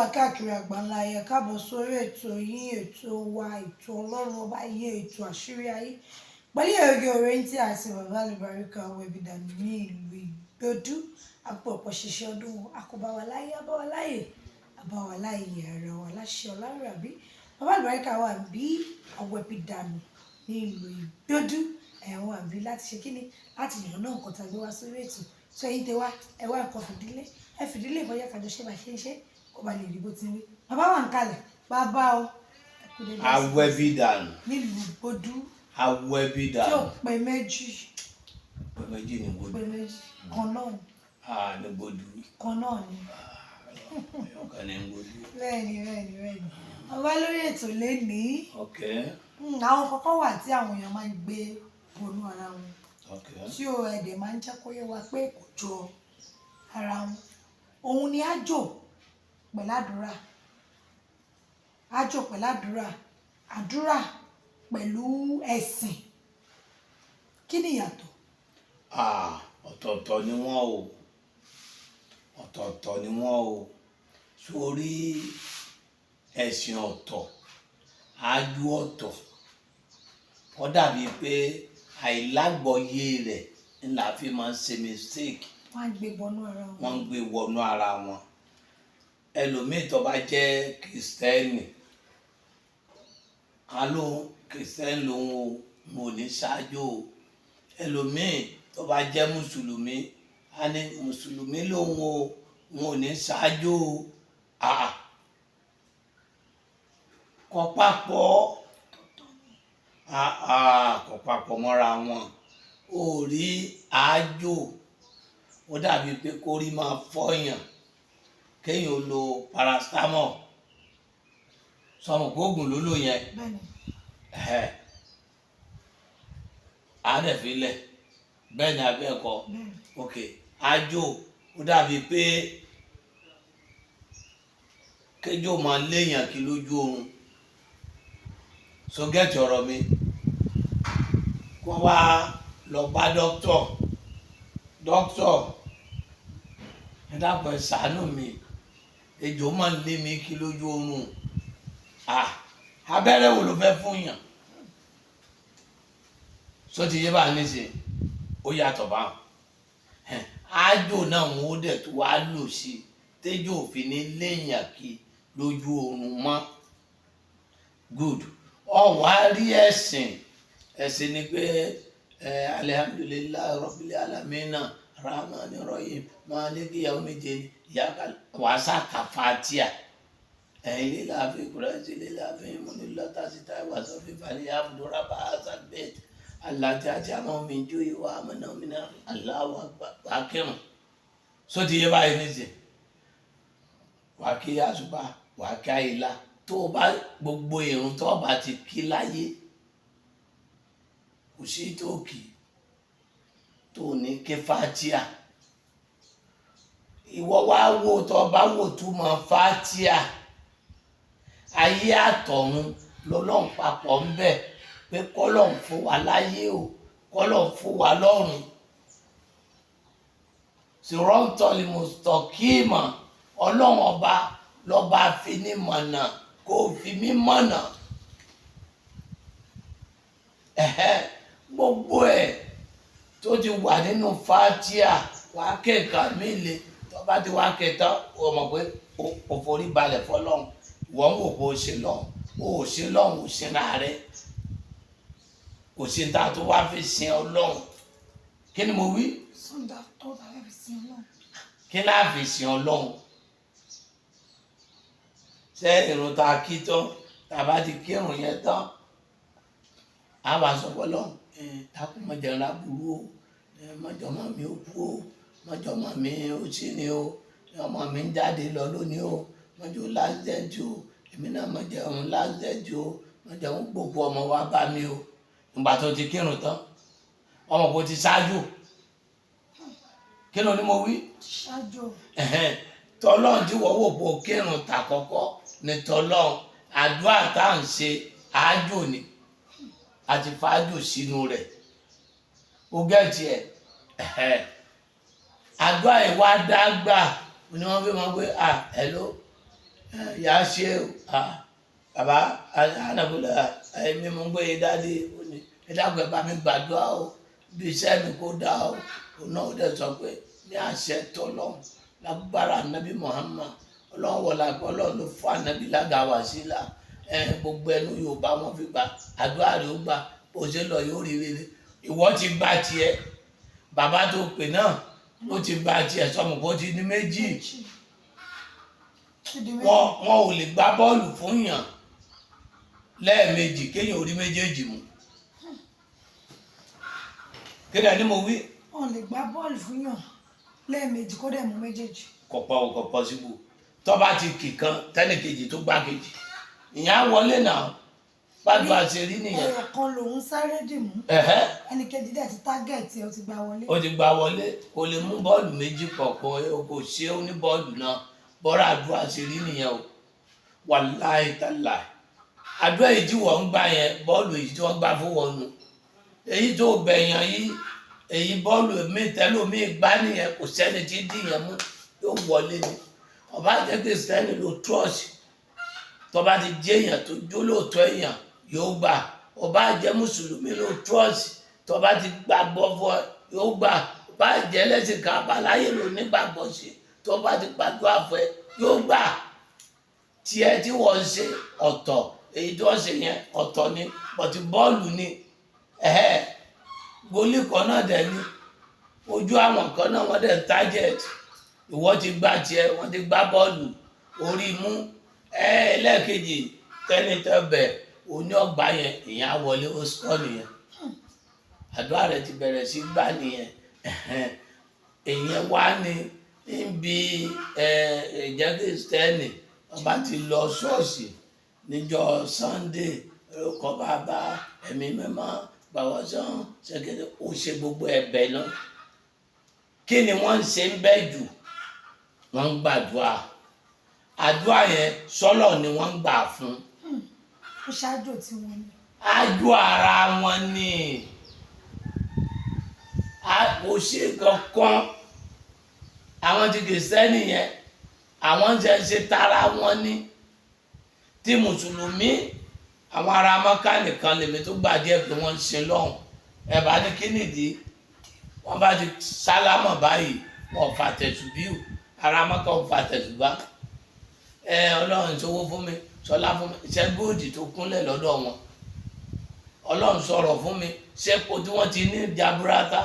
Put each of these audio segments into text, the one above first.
Wa káàkiri àgbáńlá ayé, káàbọ̀ sórí ètò yín, ètò wa, ètò Ọlọ́run Ọba yé, ètò Àṣírí Ayé, pẹ̀lú Èrògì Òrèǹtì àti Bàbá Àlùbáríkà Awẹ́bídànù ní ìlú Ìgbòdú. Àpò ọ̀pọ̀ ṣiṣẹ́ ọdún, àkóbáwa láyé, àbáwa láyé, àbáwa láyé ara wa láṣẹ Ọlọ́run. Àbí Bàbá Àlùbáríkà wà bí Awẹ́bídànù ní ìlú Ìgbòdú, ẹ̀wọ̀n àbí láti ṣe kíni, láti yàn náà nǹkan tá a gbé wá sórí ètò. Sọ ẹ̀yin tẹ wá, ẹ wá nǹkan fìdílé, ẹ fìdílé ìkọjá, kájọ ṣe bá ṣe ń ṣe, kó ba lè rí bó ti ń rí. Bàbá wà ń kalẹ̀, bàbá o, ẹ kú dédé àsìkò. Awẹ́bídànù. Nílùú Gbódú tí ò Awẹ́bídànù. pé méjì. Pé méjì ní Gbódú? Pé méjì kan náà ni. Ah, ní Gbódú. Kan náà ni. Ọ̀kan ní Gbódú. Bẹ́ẹ̀ni. Bàbá, lórí ètò lénìí, àwọn kọ́kọ́ wà tí àwọn èèyàn máa ń gbé bonú ara wọn, tí ó ẹ̀dẹ̀ máa ń jẹ́ kó yé wa pé kò jọ ara wọn. Òun ni ájò pẹ̀lú àdúrà, ájò pẹ̀lú àdúrà, àdúrà pẹ̀lú ẹ̀sìn. Kí ni ìyàtọ̀? Ah, ọ̀tọ̀ọ̀tọ̀ ni wọ́n o, ọ̀tọ̀ọ̀tọ̀ ni wọ́n o. Sórí ẹ̀sìn ọ̀tọ̀, ájò ọ̀tọ̀. Ó dàbí pé àìlágbọ́yé rẹ̀ ńlá fi máa ń ṣe mistake. Wọ́n á gbé bọnú ara wọn. Wọ́n ń gbé wọnú ara wọn. Ẹlòmíì tó bá jẹ́ Kìrìsìtẹ́nì, á ló Kìrìsìtẹ́nì lòun o, mo ní ṣáájú o. Ẹlòmíì tó bá jẹ́ Mùsùlùmí, á ní Mùsùlùmí lòun o, mo ní ṣáájú o. Àà, kò papọ̀. Àà, kò papọ̀ mọ́ra wọn. Ó rí àájò, ó dàbí pé kórí máa fọyàn, kéèyàn lo paracetamol, sọmọ pé oògùn ló lò yẹn. Bẹ́ẹ̀ni. Ẹ̀hẹ́, á dẹ̀ fi lẹ̀ bẹ́ẹ̀ ni abẹ́ ẹ̀kọ́. Bẹ́ẹ̀ni. Ok, àjò, ó dàbí pé kéjò máa léèyàn kí lójú oorun. So get ọ̀rọ̀ mi, kó wá lọ bá dókítọ̀. "Dókítọ̀, ẹ dákun, ẹ ṣàánú mi, ejò máa ń lé mi kí lójú oorun." Ah, abẹ́rẹ́ wo ló fẹ́ fún yàn? So ti yé bá a nísìn, ó yàtọ̀ báwọn. Ájò náà wọn ó dẹ̀ tó wá lò sí tẹ́jọ́ òfin ní léèyàn kí lójú oorun mọ́. Good. Ọ wá rí ẹ̀sìn, ẹ̀sìn ni pé ẹ alihamudulilayi rabbil alamina rahmani rahim maliki yawmidin yaka wàá sàkà fatia ẹ̀yin lílà fi kúrẹ́sì lílà fi múnilọ́tà síta ìwà sọ́fì falẹ̀ abudulrabà azalbet aláti àti àmọ́ mi jó ìwà àmọ́nà mi náà. Allahu akbar, wàá kírun. Só ti yé báyìí nísìn, wàá kí àsùbá, wàá kí àyílá, tó o bá gbogbo ìrun tó o bá ti kí láyé, kò sí tó kì tó o ní ké fatia. Ìwọ wá wo, tó o bá wò túmọ̀ fatia, ayé àtọ̀run lọ́lọ́run papọ̀ ń bẹ̀, pé kọ́lọ́run fún wa láyé o, kọ́lọ́run fún wa lọ́run. Sirọ́ntọ́lì mùsítọ́kìmọ̀, Ọlọ́run Ọba lọ́ba fi ní mọ̀nà, kó fi mí mọ̀nà. Ẹ̀hẹ́, gbogbo ẹ̀ tó ti wà nínú fatia, wàá kẹ́kọ̀ọ́ mi le. Tó bá ti wá kẹta, o mọ̀ pé o forí balẹ̀ fọlọ́run. Ìwọ ń wò pé o ṣe lọ́hùn, o ò ṣe lọ́hùn, o ṣe ra rẹ. Kò sí ta tó wá fi sin Ọlọ́run. Kí ni mo wí? Sọ́ńdà tó tàbí fi sin Ọlọ́run. Kí láà fi sin Ọlọ́run? Ṣé irun tá a kí tán, tá a bá ti kírun yẹn tán, a wà sọ fọlọ́run, ẹ dákun, má jẹ́ n ráburú o, ẹ má jẹ́ ọmọ mi ó kú o, má jẹ́ ọmọ mi ó sí ni o, ọmọ mi ń jáde lọ lónìí o, má jẹ́ ó l'accident o, èmi náà má jẹ́ òun l'accident o, má jẹ́ òun gbòkú ọmọ wa bá mi o. Ìgbà tó ti kírun tán, ọmọ kò ti ṣáájú. Kí ló ní mo wí? Ṣáájú. Ẹ̀hẹ́n, tọlọ́run tí wọ́n wò pé o kírun tà kọ́kọ́ ní tọlọ́run. Àdúrà tá à ń ṣe, àájò ni, àti fàájò sínú rẹ̀. O get ẹ̀? Ẹ̀hẹ́n. Àdúrà ìwà dágbà ni wọ́n fi máa pé, "Ah, hello." Yà á ṣe bàbá ànàbùlà, ẹ̀mí mo ń gbé yín dáadé, ó ní ẹ dákun, ẹ bá mi gbàdúrà o, bí iṣẹ́ mi kò dá o. Òun náà ó dẹ̀ sọ pé ní àṣẹ tọ́lọ́hún, lágbára ànábì Muhammad, Ọlọ́run wọlé àgbọ̀, Ọlọ́run ló fún ànábì lága wàsílà ẹ, gbogbo ẹnu Yorùbá wọn fi gbà, àdúrà rẹ̀ ó gbà, bó ṣe lọ yóò rí rere. Ìwọ ti gba tiẹ̀, bàbá tó pè náà ó ti gba tiẹ̀, sọmọ bó ti ní méjì. Ti di méjì. Wọn ò lè gbá bọ́ọ̀lù fún yàn lẹ́ẹ̀mejì kéèyàn orí méjèèjì mú. Kéde ni mo wí? Wọn lè gbá bọ́ọ̀lù fún yàn lẹ́ẹ̀mejì kó dẹ̀ mú méjèèjì. Kò pọ̀, kò possible. Tó bá ti kì kan, tẹ́nìkejì tó gbá kejì, ìyẹn á wọlé náà. Gbàdúrà ṣe rí nìyẹn. Ẹyọ kan lòún sáré dì mú, ẹnì kejì dẹ̀ ti target ẹ̀, ó ti gbá wọlé. Ó ti gbá wọlé. Kò lè mú bọ́ọ̀lù méjì pọ̀, kò ṣe ó ní bọ́ọ̀lù náà. Bọ́rọ̀ àdúrà ṣe rí nìyẹn o. Wàláhì tàláhì, àdúrà èyí tí wọ́n ń gbà yẹn, bọ́ọ̀lù èyí tí wọ́n gbá fún wọn nù. Èyí tó bẹ̀yàn yìí, èyí bọ́ọ̀lù mi tẹ́lómi gbá nìyẹn. Kò sẹ́ni tí dì yẹn mú, yóò wọlé ni. Ọba jẹ́ Kristẹni ló trust, tọba ti jẹ́ èèyàn tó jólóòtọ́ èèyàn, yóò gbà. Ọba jẹ́ mùsùlùmí ló trust, tọba ti gbàgbọ́ fún ọ, yóò gbà. Ọba jẹ́ ẹlẹ́sìn kan àbáláyé ló nígbàgbọ́ sí, tọba ti gbàdúrà fún ẹ, yóò gbà. Tiẹ̀ tí wọ́n ń ṣe ọ̀tọ̀, èyí tí wọ́n ṣe yẹn ọ̀tọ̀ ni, but bọ́ọ̀lù ni. Ẹ̀hẹ́, goalie kan náà dẹ̀ ni, ojú àwọn kan náà wọ́n dẹ̀ ń target. Ìwọ ti gbá tiẹ̀, wọ́n ti gbá bọ́ọ̀lù orí mú ẹlẹ́ẹ̀kejì, tẹ́ni tẹ́bẹ̀ oní ọgbà yẹn, ìyẹn á wọlé, ó sọ nìyẹn, àdúrà rẹ ti bẹ̀rẹ̀ sí gbà nìyẹn. Ìyẹn wá ní níbi ìjẹ́ Kristẹni, ọba ti lọ ṣọ́ọ̀ṣì níjọ́ Sunday, orúkọ Bàbá, Ẹ̀mí Mímọ́, gbàwọ́ sàn ṣẹ́gẹ́dẹ́, ó ṣe gbogbo ẹ̀bẹ̀ náà. Kí ni wọ́n ń ṣe ń bẹ́ jù? Wọ́n ń gbàdúrà. Àdúrà yẹn, sọ́lọ̀ ni wọ́n ń gbà fún. Ó ṣáájú tí wọ́n ní. Ájú ara wọn ni. Kò ṣe kankan. Àwọn ti Kìrìsìtẹ́nì yẹn, àwọn ń ṣe ṣe tara wọn ní. Tí mùsùlùmí, àwọn ará Mọ́kà nìkan lèmi tó gbà díẹ̀ pé wọ́n ń sin lọ́hùn. Ẹ bá ní kí nìdí? Wọ́n bá ti sálámọ̀ báyìí, wọ́n fà tẹ̀sùbíù. Ará Mọ́kà ò fà tẹ̀sùbá. Ẹ Ọlọ́run ṣòwò fún mi, sọlá fún mi, ṣẹ́ góòdì tó kúnlẹ̀ lọ́dọ̀ wọn. Ọlọ́run sọ̀rọ̀ fún mi, ṣẹ́pọ̀ tí wọ́n ti ní jaburata.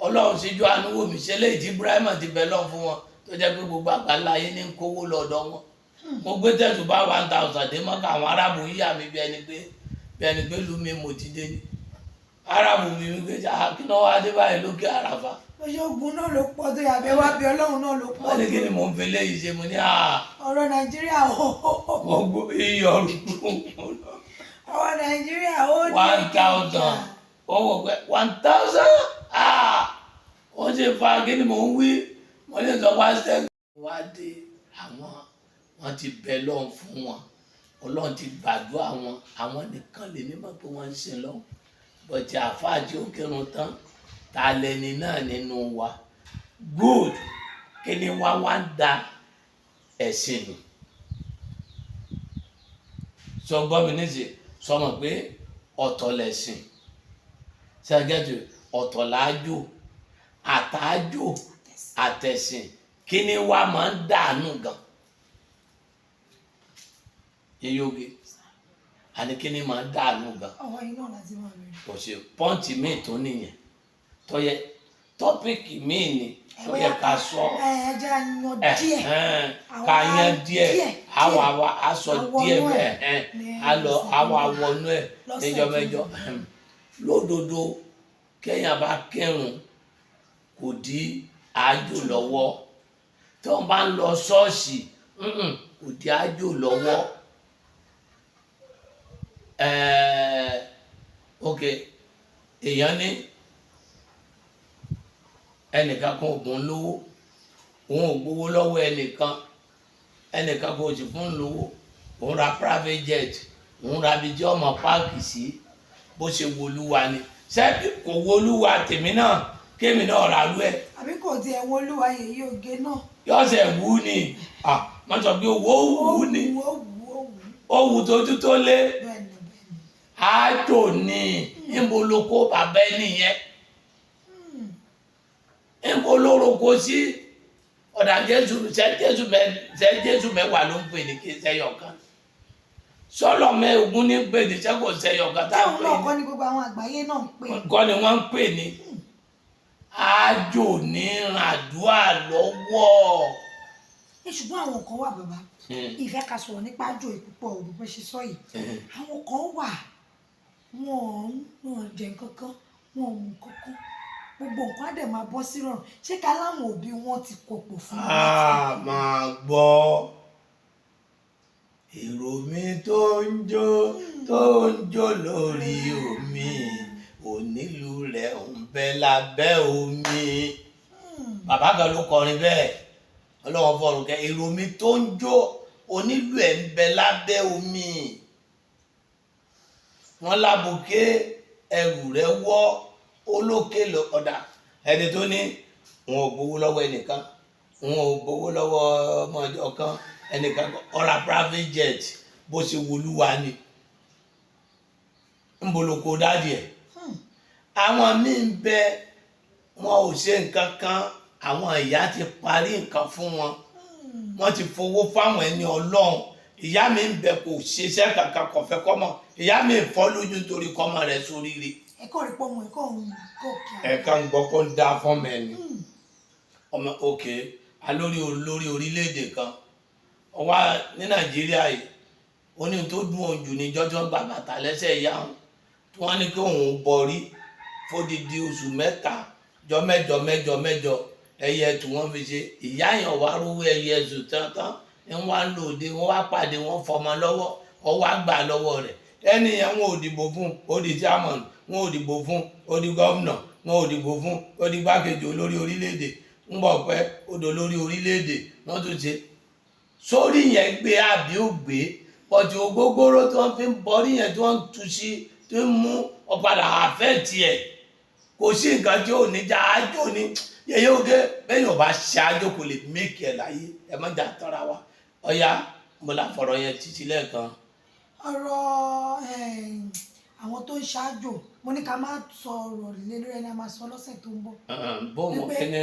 Ọlọ́run ṣíjú àánú wò mí, ṣe léyìí tí Ibrahim ti bẹ̀ lọ́n fún wọn, tó jẹ́ pé gbogbo àgbáńlá ayé ní ń kówó lọ́dọ̀ wọn. Mo gbé tẹ̀sùn bá 1,000 dé Mọ́kà, àwọn arábù yíyà mi bí ẹni pé lu mi mo ti dé ní arábù mi wípé kí náà wá dé báyìí lókè Àràfà. Bóyá ogun náà ló pọ̀ tó yàgbẹ́ wá bí Ọlọ́run náà ló pọ̀ Wọ́n ní kí tó. ni mò ń fi léyìí ṣe? Mo ní Ọ̀rọ̀ Nàìjíríà ó mo gbó iyọ̀. Ọ̀rọ̀ Nàìjíríà ó ní 1,000, ó wò pé 1,000, ó ṣe fa kí ni mò ń wí? Mo ní sọ wá sẹ́gun wá dé. Àwọn wọn ti bẹ lọ́hùn fún wọn, Ọlọ́run ti gbàdúrà wọn. Àwọn nìkan lè mímọ̀ pé wọ́n ń sin lọ́hùn bọ̀tí àfáà tí ó kírun tán, ta lẹni náà nínú wa? Good. Kí ni wá wá ń da ẹ̀sìn nù? Sọ gbọ́ mi nísì, sọmọ pé ọ̀tọ̀ lẹ̀sìn ṣẹ́gẹ́tì, ọ̀tọ̀ làájò, àtàájò àtẹ̀sìn. Kí ni wá máa ń dànù gan yíyóge? Àní kí ni máa ń dànù gan? Ọwọ́ yìí náà láti máa bẹ̀rẹ̀. Kò ṣe point míì tó nìyẹn tó yẹ, topic míì ni tó yẹ ká sọ. Ẹ ẹ jẹ́ àyàn díẹ̀. Ká yan díẹ̀. Díẹ̀, àwa àwa a sọ díẹ̀ Àwọnú ẹ̀ bẹ́ẹ̀ ní a lọ ọ̀sẹ̀ tó àwa ń bọ̀. wọnú ẹ̀ Lọ́sẹ̀ níjọ́ tó ń mẹ́jọ. bọ̀. Lódodo, kéèyàn bá kírun, kò dí àjò lọ́wọ́. Tí wọ́n bá ń lọ ṣọ́ọ̀ṣì, kò dí àjò lọ́wọ́. Ok, èèyàn ní ẹnìkan kan ò bùn lówó, òun ò gbowó lọ́wọ́ ẹnìkan, ẹnìkan kò sì fún un lówó. Òun ra private jet, òun ra ibi tí ọmọ park sí, bó ṣe wolúwa ni. Ṣebí kò wolúwa tèmi náà, kémi náà rà lú ẹ̀. Àbí kò tiẹ̀ wo olúwa yèyí oge náà? Yọ̀ọ̀sẹ̀ wú ni. Wọ́n sọ pé owó wú ni. Ó wù, ó wù. Ó wù tójú tó lé. Bẹ́ẹ̀ ni, bẹ́ẹ̀ ni. Àjò ni. Níbo ló kó bàbá ẹni yẹn? Níbo ló roko sí? Ọ̀dà Jésù ṣe, Jésù mẹ ṣe, Jésù mẹ́wàá ló ń pè ní kí sẹ́yọ̀ kan. Sọ́lọ̀ mẹ́ ogún ní pè ní sẹ́kò sẹ́yọ̀ kan tá à ń Táwọn pè náà ní kọ́ ni gbogbo àwọn àgbáyé náà ń pè. Kọ́ ni wọ́n ń pè ní àjò ní ràdúà lọ́wọ́. Ní ṣùgbọ́n àwọn kan wà, bàbá, ìfẹ́ ká sọ̀rọ̀ nípa àjò ìpúpọ̀ òbí bó ṣe sọ yìí. Àwọn kan wà, wọn ò jẹ nǹkan kan, wọn ò mú nǹkan kan, gbogbo nǹkan á dẹ̀ máa bọ́ sí rọrùn. Ṣé ká láwọn òbí wọn ti kọ̀pọ̀ fún wọn láti A máa gbọ́ èrò mi tó ń jó, tó ń jó lórí omi, onílù rẹ̀ ń bẹ lábẹ́ omi. Bàbá kan ló kọrin bẹ́ẹ̀, ọlọ́wọ́ fọ̀rùn kẹ. Èrò mi tó ń jó, onílù ẹ̀ ń bẹ lábẹ́ omi. Wọ́n lábùké ẹrù rẹ̀ wọ́ olókè lọ. Ọ̀dà ẹni tó ní wọn ò gbowó lọ́wọ́ ẹnìkan, wọn ò gbowó lọ́wọ́ ọmọ ọjọ́ kan, ẹnìkan ọ̀rà private jet bó ṣe wọlúwa ni ń boloko dádì ẹ̀. Àwọn míì ń bẹ, wọn ò ṣe nǹkan kan, àwọn ìyá ti parí nǹkan fún wọn, wọ́n ti fowó fáwọn ẹni Ọlọ́run. Ìyá mi ń bẹ, kò ṣiṣẹ́ kankan, kò fẹ́ kọ́mọ. Ìyá mi fọ́ lójú nítorí kọ́mọ rẹ̀ sóríire. Ẹ̀kọ́ rí pọ̀ wọn, ẹ̀kọ́ òun gòkè àgbà. Ẹ̀ka ń gbọ́ kó ń dá fọ́mọ ẹni ọmọ òkè alórí olórí orílẹ̀-èdè kan ọwá ní Nàìjíríà yìí. Ó ní tó dùn òun jù ní jọ́jọ́ gba bàtà lẹ́sẹ̀ ìyá òun, tí wọ́n ní kí òun bọrí fódìdí oṣù 3, jọ mẹ́jọ mẹ́jọ mẹ́jọ, ẹyẹ tí wọ́n fi ṣe ìyá yẹn wá rówó ẹyẹ ẹ̀sùn tán tán ń wá lòde, wọ́n wá pàdé, wọ́n fọmọ lọ́wọ́, ọwọ́ àgbà lọ́wọ́ rẹ̀. Ẹni yẹn, wọn ò dìbò fún, ó di chairman. Wọn ò dìbò fún, ó di gómìnà. Wọn ò dìbò fún, ó di gbákejì olórí orílẹ̀-èdè. Ń bọ̀ pẹ́, ó di olórí orílẹ̀-èdè. Wọ́n tún ṣe sórí yẹn gbé àbí ó gbé pọ̀jù ògógóró tí wọ́n fi ń bọ́rí yẹn, tí wọ́n ń tu sí, tí ń mú ọ̀padà àfẹ́ tiẹ̀. Kò sí nǹkan tí ò ní já ájò ní yẹyẹ oge. Bẹ́ẹ̀ yóò bá ṣe ájò, kò lè make ẹ̀ láyé. Ẹ má jà tọ́ra wa. Ọ̀ya, mo la fọ̀rọ̀ yẹn títí lẹ́ẹ̀kan. Ọ̀rọ̀ àwọn tó ń ṣáájò, mo ní ká má sọ ọ̀rọ̀ lé lórí ẹni, a máa sọ lọ́sẹ̀ tó ń bọ̀. Bóun Wípé kíní.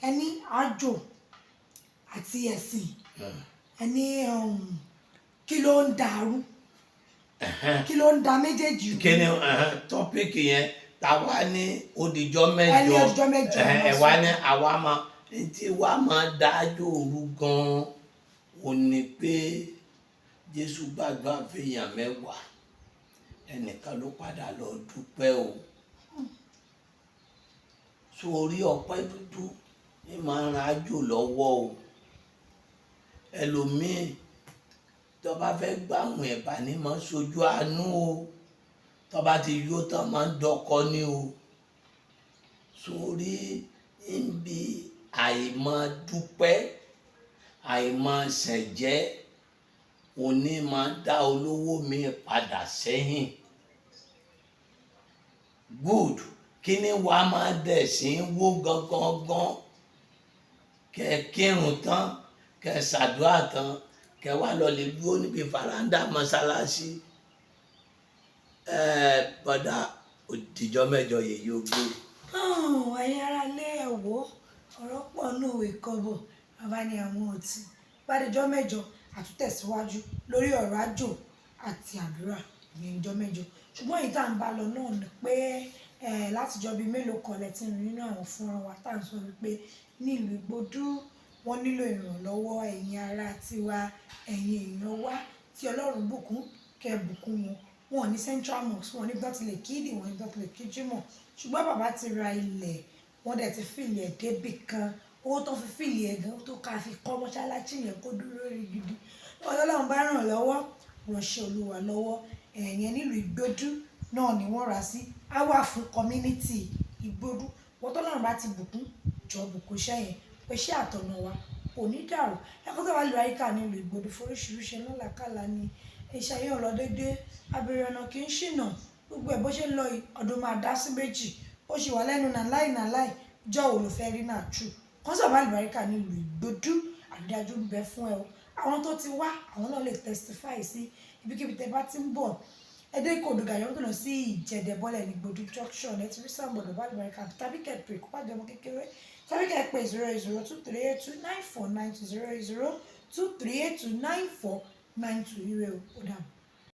Ẹni àjò àti ẹ̀sìn, ẹni kí ló ń dàrú, kí ló ń da méjèèjì rú? Kíni topic yẹn táwa ní odìjọ́ mẹ́jọ? Ẹni odìjọ́ mẹ́jọ. Ẹ wá ní àwa máa ntí wa máa dájú òru gan-an ò ní pé Jésù gbàgbọ́ àfihàn 10, ẹnìkan ló padà lọ dúpẹ́ o. Sórí ọpẹ́ dúdú ní máa ń ran àjò lọ́wọ́ o. Ẹlòmíì tó bá fẹ́ gbàwọn ẹ̀bà ní máa ń sojú àánú o, tó bá ti yó tán máa ń dọkọ ní o. Sórí níbi àìmọ̀ dúpẹ́, àìmọ̀ ṣẹ̀jẹ́, òní máa dá olówó mi padà sẹ́yìn. Good. Kí ni wàá máa dẹ̀ sí wó gangan gan? Kẹ kírun tán, kẹ ṣàdúrà tán, kẹ wá lọ lè dúró níbi faranda mọ́ṣáláṣí. Ẹ bọ́dà, òdìjọ́ mẹ́jọ yèyí ó gbé. Ẹ̀yin ará ilé, ẹ̀ wò ó, ọ̀rọ̀ pọ̀ nínú ìwé kọ́bọ̀. Bàbá ní àwọn ọtí bàdéjọ́ mẹ́jọ, àtúntẹ̀síwájú lórí ọ̀rọ̀ àjò àti àdúrà ní ìjọ mẹ́jọ. Ṣùgbọ́n èyí tá à ń bá lọ náà ni pé látijọ́ bíi mélòó kan lẹ ti ń rí nínú àwọn fúnra wa tá à ń sọ wípé ní ìlú Igbódú, wọ́n nílò ìrànlọ́wọ́ ẹ̀yin ará tiwa, ẹ̀yin èèyàn wa tí Ọlọ́run bùkún, kẹ́ bùkún wọn. Wọn ò ní central mosque, wọn ò ní bí wọ́n ti lè kí ìdí, wọn ò ní bí wọ́n ti lè kí jímọ̀. Ṣùgbọ́n bàbá ti ra ilẹ̀, wọ́n dẹ̀ ti fill ẹ̀ débì kan. Owó tó fi fill ẹ̀ gan tó ká fi kọ́ mọ́ṣáláṣí yẹn kó dúró rí gidi. Ọlọ́run bá ràn lọ́wọ́, ránṣẹ́ Olúwa lọ́wọ́. Ẹ̀yẹn nílùú Ìgbódú náà ni wọ́n rà sí. Á wà fún community Ìgbódú. Wọ́n tọ́lọ́run bá ti bùkún, jọ bùkún iṣẹ́ yẹn, pé iṣẹ́ àtọ̀nà wa kò ní dàrú. Ẹ̀kọ́ tó wà lórí àyíká nílùú Ìgbódú foríṣiríṣi lọ́làkàlà ni iṣẹ́ ayé ò lọ déédéé. Abèrè ọ̀nà kì í ṣìnà. Gbogbo ẹ̀ bó ṣe ń lọ yìí, ọdún máa dá sí méjì. Ó sì wà lẹ́nu nàláì nàláì. Jọ́ wo ló fẹ́ rí náà true? Kàn sí Bàbá Àlùbáríkà nílùú Ìgbòdú. Àrídájú ń bẹ fún ẹ o. Àwọn tó ti wá, àwọn náà lè testify sí. Ibikíbi tẹ bá ti ń bọ̀, ẹ dé Ìkòròdú gàyọ́ tó lọ sí Ìjẹ̀dẹ̀bọ́lẹ̀ ní Ìgbòdú junction, ẹ ti rí signboard Bàbá Àlùbáríkà, tàbí kẹ́ pè kó pàjọ́ ọmọ kékeré, tàbí kẹ́ pè 08023829492, 08023829492. Ire o, ó dàbọ̀.